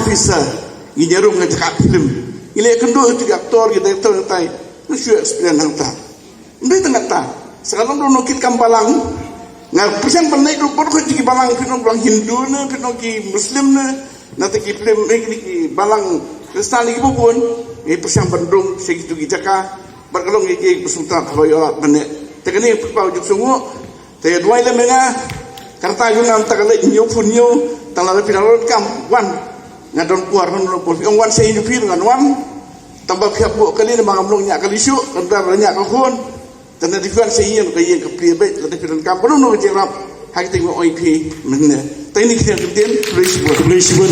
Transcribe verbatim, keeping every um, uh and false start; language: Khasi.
Pisa, ngi ïarum nga jaka film. Ngi leh kynduh ïa ki actor, ki director, nga tai. Nga shu experience hangta. Ym dei tang kata. Sa ka long don ki kam balang. Nga pyrshang ban leit ruh bad ki balang, phi ong balang Hindu ne, phi ong ki Muslim ne. Na te ki film, eh, ki, ki balang Kristan ne, ki bun. Ngi pyrshang ban rung sha kitu ki jaka. Bad ka long ki, ki bsungta ka lo ïoh ban ne. Te kane pynpaw juk sungu. Te duwai lem ïa nga, kata jong nga mynta ka leit ñiew phone ñiew, tang lada phi nang ron kam, wan. Nga don kwar, nga don kwar, phi ong wan sha ïing phi, ngan wan. Tang ba phi hap buh kali ne ba ngam long ñiah kali shuh, kan dar ñiah ka khun. Te lada phi wan sha ïing, ka ïing ka plie beit, lada phi donkam, ba don ka jingïarap ha kita kiba ong ïa phi mynne. Te kine ki ktien, khublei shibun. Khublei shibun